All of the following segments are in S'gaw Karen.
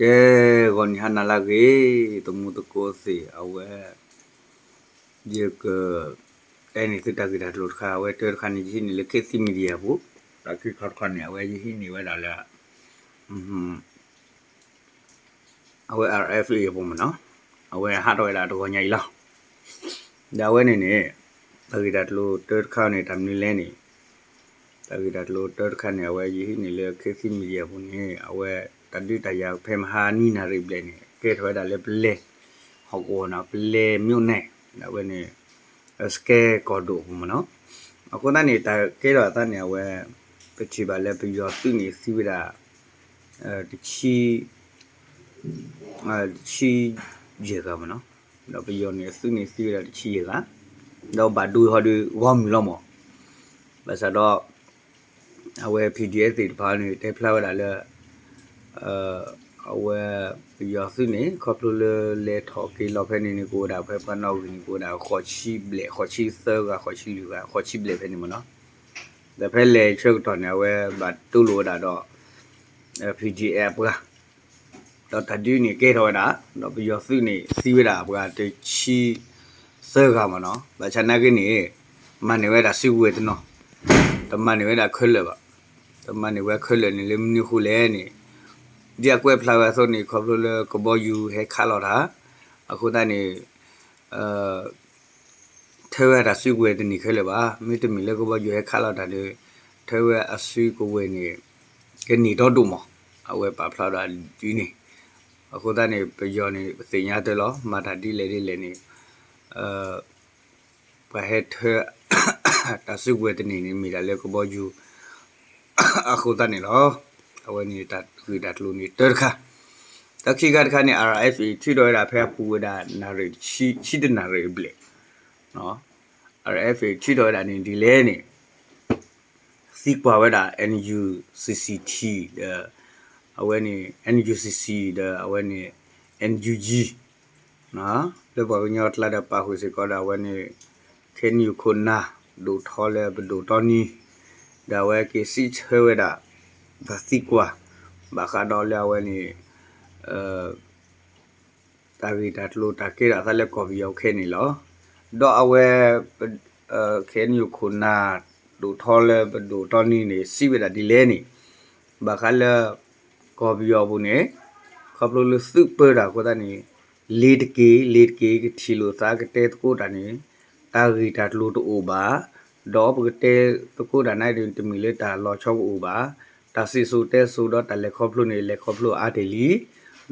ကဲ ဂီၤနံၤဟါနၤလၢအဂ့ၤ သမူသကိးသ့ၣ် အဝဲ ယက တဲန့ၢ်သုတၢ်ဂ့ၢ်တၢ်ကျိၤတခါ အဝဲတၢတခါန့ၣ် ယဟံးန့ၢ်လၢ Khit Thit Media အပူၤ, တၢ်ခံခီတခါန့ၣ် အဝဲယဟံးန့ၢ်ဝဲဒၣ်လၢ အဝဲ RFA အပူၤမ့ၢ်နီၤ, အဝဲဟးထီၣ်ဝဲဒၣ်တဂီၤညါအံၤလီၤ. ဒီးအဝဲန့ၣ်န့ၣ် တၢ်ဂ့ၢ်တၢ်ကျိၤတၢတခါန့ၣ် တၢ်မနုၤလဲၣ်န့ၣ် တၢ်ဂ့ၢ်တၢ်ကျိၤတၢတခါန့ၣ် အဝဲယဟံးန့ၢ်လၢ Khit Thit Media အပူၤန့ၣ် အဝဲ တၢ်ဒုးတၢ်ယၤဖဲမဟါနွံနၣ်ရံၣ်ဘျဲၣ်န့ၣ် ကဲထီၣ်ဝဲဒၣ်လၢပလဲၤ ဟီၣ်ကဝီၤနီၤ ပလဲၤ မြို့နယ် ဒီးအဝဲန့ၣ် စကဲကီၢ်ဒိၣ်အပူၤမ့ၢ်နီၤ. အဃိသတးန့ၣ် တၢ်ကဲထီၣ်အသးန့ၣ် အဝဲ ပထံၣ်ဘၣ်လၢပယီၤသုးန့ၣ်သံဝဲဒၣ် တဆံ တဆံယဲၢ်ဂၤမ့ၢ်နီၤ, ဒီးပယီၤန့ၣ်သုးန့ၣ်သံဝဲဒၣ်တဆံယဲၢ်ဂၤ, ဒီးဘၣ်ဒိဟီဒုးဂီၢ်မုၢ်လီၤမး, ဘၣ်ဆၣ်ဒီး အဝဲ PDF သ့ၣ်တဖၣ်န့ၣ် တဲဖျါဝဲဒၣ်လၢ အဝဲ ပယီၤသုးန့ၣ် ခီဖျိလၢလဲၤထီၣ်က့ၤလီၤဖဲန့ၣ်န့ၣ် ကအိၣ်ဝဲဒၣ်ဖဲပှၤနီၣ်ဂံၢ်န့ၣ် ကအိၣ်ဝဲဒၣ်ဃိးဆံဘျဲၣ် ဃိးဆံသၢဂၤ ဃိးဆံလွံၢ်ဂၤ ဃိးဆံဘျဲၣ်ဖဲန့ၣ်မ့ၢ်နီၤ, ဒီးဖဲလဲၤဆၢကတီၢ်န့ၣ် အဝဲဘၣ်တူၢ်လိာ်ဝဲဒၣ်ဒီး PDF အပှၤ ဒီးတၢ်ဒုးန့ၣ်ကဲထီၣ်ဝဲဒၣ် ဒီးပယီၤသုးန့ၣ်သံဝဲဒၣ်အပှၤတဆံ သၢဂၤမ့ၢ်နီၤ, ဘၣ်ဆၣ်နာ်က့န့ၣ် မၤန့ၢ်ဝဲဒၣ်စုကဝဲၤတနီၤ, တမၤန့ၢ်ဝဲဒၣ်ခဲလၢာ်ဘၣ်, တမၤန့ၢ်ဝဲခဲလၢာ်န့ၣ်လၢမနုၤအဃိလဲၣ်န့ၣ်, ဒ်အကွဲးဖျါဝဲအသိးန့ၣ် ခီဖျိလၢကဘီယူၤဟဲခးလီၤတၢ်, အဃိသတးန့ၣ် ထၢဝဲတၢ်စုကဝဲၤတန့ၢ်ခဲလၢာ်ဘၣ်, မ့တမ့ၢ်လၢကဘီယူၤဟဲခးလီၤတၢ်ဒီး ထၢဝဲအစုကဝဲၤန့ၣ် ကန့ၢ်ဒီဒိၣ်မး, အဝဲပာ်ဖျါဒီးဒ်န့ၣ်, အဃိသတးန့ၣ် ပယီၤန့ၣ် ပသ့ၣ်ညါတၢ်လီၤ မၤတၢ်ဒ်လဲၣ်ဒ်လဲၣ်န့ၣ် ပှၤဟဲထၢ တၢ်စုကဝဲၤတန့ၢ်န့ၣ် မ့ၢ်ဒၣ်လၢကဘီယူၤ အဃိသတးန့ၣ်လီၤ. အဝဲန့ၣ်တၢ်ဂ့ၢ်တၢ်ကျိၤန့ၣ်တၢတခါ, တၢခံခါတခါန့ၣ် RFA ထုးထီၣ်ဝဲဒၣ်ဖဲအပူၤဝဲဒၣ်နၣ်ရံၣ်ဆံတနၣ်ရံၣ်အဘျဲၣ် RFA ထုးထီၣ်ဝဲဒၣ်န့ၣ်ဒ်လဲၣ်န့ၣ် သံကွၢ်ဝဲဒၣ် NUCC ဒီး အဝဲန့ၣ် NUCC ဒီးအဝဲန့ၣ် NUG လၢပှၤကညီကျါဒီးပာ်ဃုာ်စ့ၢ်ကီးဒီးအဝဲန့ၣ် KNU ခိၣ်နၢ် ဒိၣ်ထီလၢပဒိၣ်တီနံၤ ဒီးအဝဲက့ၤစံးဆၢဝဲဒၣ် တၢ်သံကွၢ် ဘၣ်ဃးဒီးလၢအဝဲန့ၣ် တၢ်ဂ့ၢ်တၢ်ကျိၤတၢ်ကဲထီၣ်အသးလၢကီၢ်ပယီၤခဲအံၤန့ၣ်လီၤ. ဒီးအဝဲ KNU ခိၣ်နၢ် ဒိၣ်ထီလၢပဒိၣ်တီနံၤန့ၣ် စံးဝဲဒၣ်ဒ်လဲၣ်န့ၣ် ဘၣ်ဃးလၢ ကီၢ်ပယီၤအပူၤန့ၣ် ခီဖျိလၢသုးပၢတၢ်အဃိသတးန့ၣ် လ့ၤတက့ၢ် လ့ၤတက့ၢ် ကထံၣ်လိာ်သးကတဲသကိးတၢ်န့ၣ် တၢ်ဂ့ၢ်တၢ်ကျိၤတအိၣ်ဘၣ်, ဒီးပကတဲသကိးတၢ်န့ၣ် တမ့ၢ်လၢတၢ်လီၤဆီကအိၣ်ဘၣ်, တၢ်စံၣ်စိၤတဲစိၤဒီးတၢ်လဲၤခီဖျိန့ၣ် လဲၤခီဖျိအါတ့ၢ်လံ, ဒီး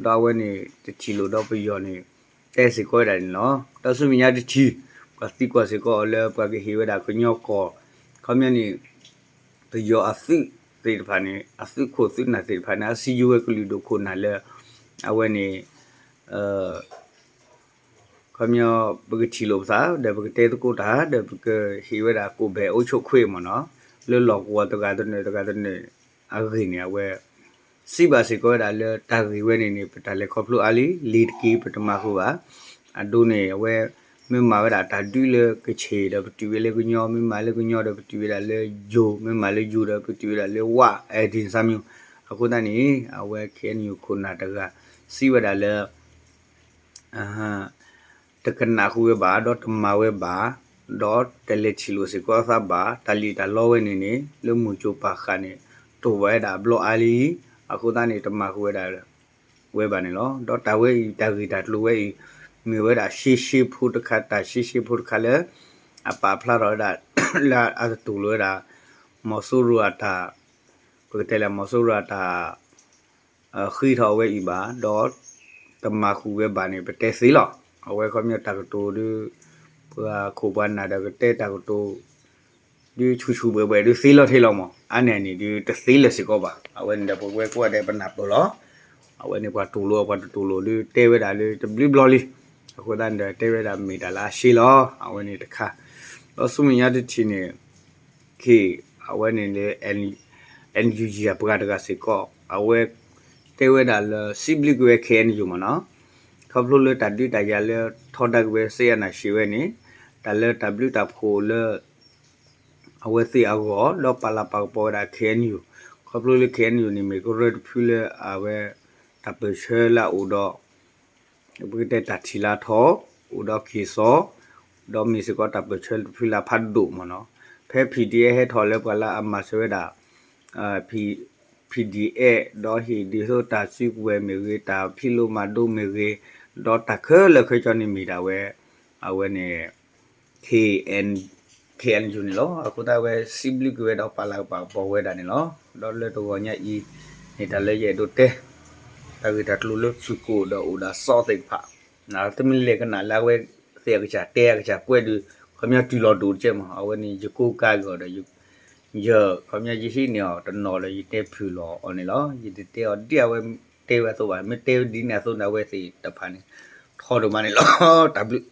အဝဲန့ၣ် တထံၣ်လိာ်ဒီးပယီၤန့ၣ် တဲစ့ၢ်ကီးဝဲဒၣ်န့ၣ်လီၤ. ဒီးဆူမဲာ်ညါတထံၣ် ပှၤသံကွၢ်စ့ၢ်ကီးအီၤလၢပှၤကဟ့ၣ်ဝဲဒၣ်ကညီကီၢ် ခီပညီန့ၣ် ပယီၤအသုးသ့ၣ်တဖၣ်န့ၣ် အသုးခိၣ်သုးနၢ်သ့ၣ်တဖၣ်န့ၣ် အစံယိဝဲကလုာ်ဒိၣ်ခိၣ်နၢ်လၢ အဝဲန့ၣ် ခီပညီ ပကထံၣ်လိာ်ပသး ဒီးပကတဲသကိးတၢ် ဒီးပကဟ့ၣ်ဝဲဒၣ်ကိးဘဲၣ်အိၣ်ဆိးခွ့မ့ၢ်နီၤ လၢလီၢ်ကဝီၤတဂၤတနၢၣ်တဂၤတနၢၣ်အဂ့ၢ်န့ၣ် အဝဲ စံးဘၣ်စ့ၢ်ကီးဝဲဒၣ်လၢတၢ်ဂ့ၢ်ဝဲန့ၣ်န့ၣ် ပတၢ်လဲၤခီဖျိအါလံ လ့ၤတက့ၢ် ပတမၤဃုာ်ဘၣ်. အဒိန့ၣ် အဝဲ မ့ၢ်မၤဝဲဒၣ်တၢ်ဒုးလၢကချ့ၣ်ဒီးပတုာ်ဝဲလၢကညီ မ့ၢ်မၤလၢကညီဒီးပတုာ်ဝဲဒၣ်လၢယိၤ မ့ၢ်မၤလၢယိၤဒီးပတုာ်ဝဲဒၣ်လၢဝၣ် အဲၣ်ဒိၣ်စၣ်မံၤ အဃိသတးန့ၣ် အဝဲ KNU ခိၣ်နၢ်တဂၤ စံးဝဲဒၣ်လၢ တကနၣ်ဃုာ်ဝဲဘၣ် ဒီးတမၤဝဲဘၣ် ဒီးတလဲၤထံၣ်လိာ်စ့ၢ်ကီးအသးဘၣ် တၢ်လံၣ်တၢ်လီဝဲန့ၣ်န့ၣ် လၢမုၢ်ကၠိၤပာ်ဃာ်န့ၣ် တိၢ်ဝဲဒၣ်အဘျီအါလံ အဃိသတးန့ၣ် တမၤဃုာ်ဝဲဒၣ် ဝဲဘၣ်န့ၣ်လီၤ. ဒီးတၢ်ဝဲအံၤ တၢ်ဂ့ၢ်တၢ်ကျိၤဝဲအံၤ မ့ၢ်ဝဲဒၣ်ရှဲရှဲဖိတခါ တၢ်ရှဲရှဲဖိတခါလၢ အပာ်ဖျါထီၣ်ဝဲဒၣ် လၢအတတူၢ်လိာ်ဝဲဒၣ် မီၤစိရိၤအတၢ် ပကတဲလၢမီၤစိရိၤအတၢ် ဃ့ထီၣ်အဝဲအံၤဘၣ် ဒီးတမၤဃုာ်ဝဲဘၣ်န့ၣ် ပတဲသ့လီၤ. အဝဲခီပညီတၢ်ကတိၤဒုး ပှၤခိၣ်ပှၤနၢ်ဒီးကတဲတၢ်ကတိၤ ဒုးဆူၣ်ဆူၣ်ဘှဲၣ်ဘှဲၣ်ဒုးသ့လီၤထံလီၤမး အါန့ၢ်န့ၣ်ဒုးတသ့လၢၤစ့ၢ်ကီးဘၣ်. အဝဲန့ၣ်ဒီးပဝဲကိးဂၤဒဲးပနၢ်ပၢၢ်လီၤ. အဝဲန့ၣ်ပှၤတူၢ်လိာ်ပှၤတတူၢ်လိာ်ဒုးတဲဝဲဒၣ်လၢတဘျုးဘျီလံ. အဃိသတးန့ၣ်ဒီးတဲဝဲဒၣ်မ့ၢ်တၢ်လၢအရှဲလီၤ. အဝဲန့ၣ်တခါ ဒီးဆူမဲာ်ညါတထံၣ်န့ၣ် ခ့ၣ် အဝဲန့ၣ်လၢ NUG အပှၤတဂၤစ့ၢ်ကီး အဝဲ တဲဝဲဒၣ်လၢ စံးဘျုးက့ၤဝဲ KNU မ့ၢ်နီၤ ခီဖျိလၢတၢ်ဒုးတၢ်ယၤလၢထီဒါက့ၤဝဲစ့အနၢ်ရှ့ဝဲန့ၣ် တၢ်လၢတၢ်ဘျုးတၢ်ဖှိၣ်လၢ အဝဲသ့ၣ်အဂီၢ် ဒီးပာ်လၤပာ်ကပီၤဝဲဒၣ် KNU ခီဖျိလၢ KNU န့ၣ်မ့ၢ်ကရၢတဖုလၢအဝဲ တၢ်ပၢၢ်ဆၢလၢအအိၣ်ဒီး ပကတဲတၢ်ထံၣ်လၢထီၣ် အိၣ်ဒီးက့ၤစီၤ, ဒီးမ့ၢ်စ့ၢ်ကီးတၢ်ပၢၢ်ဆၢတဖုလၢဖးဒိၣ်မ့ၢ်နီၤ. ဖဲ PDF ဟဲထီၣ်လၢပှၤလၢအမၤစၢၤဝဲဒၣ် PDF ဒီးဟ့ၣ်ဒုးသိးတၢ်စုကဝဲၤမ့ၢ်ဂ့ၤ, တၢ်ဖံးလိမၤဒိမ့ၢ်ဂ့ၤ, ဒီးတၢ်ခဲလၢာ်ခဲဆ့န့ၣ်မ့ၢ်ဒၣ်ဝဲ အဝဲန့ၣ် KN, KNU န့ၣ်လီၤ. အဃိသတးဝဲစံးဘျုးက့ၤဝဲဒီးပာ်လၤကပာ်ကပီၤဝဲဒၣ်န့ၣ်လီၤ. ဒီးလၢတဂီၤညါအံၤန့ၣ် တၢ်လၢယအဲၣ်ဒိးတဲ တၢ်ဂ့ၢ်တၢ်ကျိၤလၢဖုၣ်ကိာ်ဒီးအိၣ်ဒီးစီသ့ၣ်တဖၣ် တမ့ၢ်လဲၤကနၣ်လၢအဝဲသ့ၣ်အကစၢ်တဲအကစၢ်ကွဲးဒုး ခီပညီတုၤလီၤဒိၣ်တကဲမး အဝဲန့ၣ် ယကိးကါက့ၤအီၤဒီး ယ ခီပညီယဟံးန့ၢ်အီၤတနီၤလၢယတဲဖုၣ်လီၤအီၤန့ၣ်လီၤ. ယတတဲအီၤဒ်အဝဲတဲဝဲအသိးဘၣ်, မ့ၢ်တဲဒ်န့ၣ်အသိးန့ၣ် အဝဲသ့ၣ်တဖၣ်န့ၣ် ထီဒိၣ်မးန့ၣ်လီၤ. တၢ်ဘျုး